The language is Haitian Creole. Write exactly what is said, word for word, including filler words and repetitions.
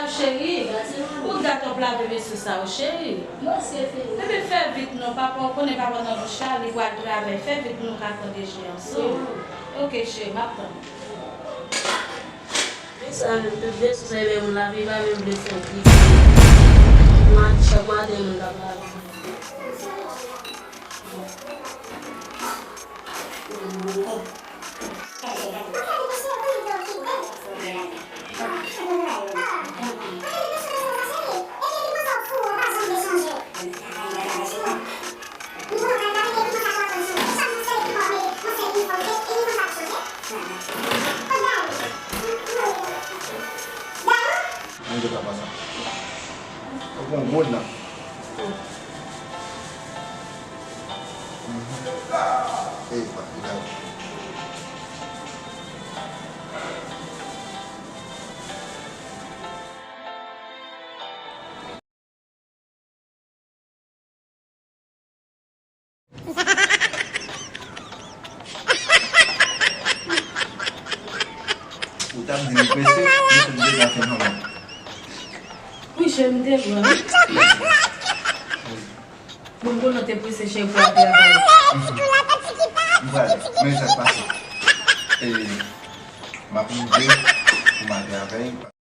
Cheri, ou gate w ap lave vesye sa yo, cheri. Bebe, fè vit non, papa, ou konnen papa nan douch la, li pral travay. Fè vit pou nou ka pran dejennen ansanm. Ok, cheri, m ap tann ou. Sa menm, tout vesye sa, e moun lave, li pa menm vle fè yon ti. Chak maten, moun k ap lave. Manje papa sa. Ou pran gwo nan. Ey, pa, gade. Ou t ap di m prese, m sot deja fin manman. Wi, cheri, m te pran. Bon, bon, non, te prese, cheri, pou al travay. M pral, men sa k pase. E, m ap rive pou m al travay.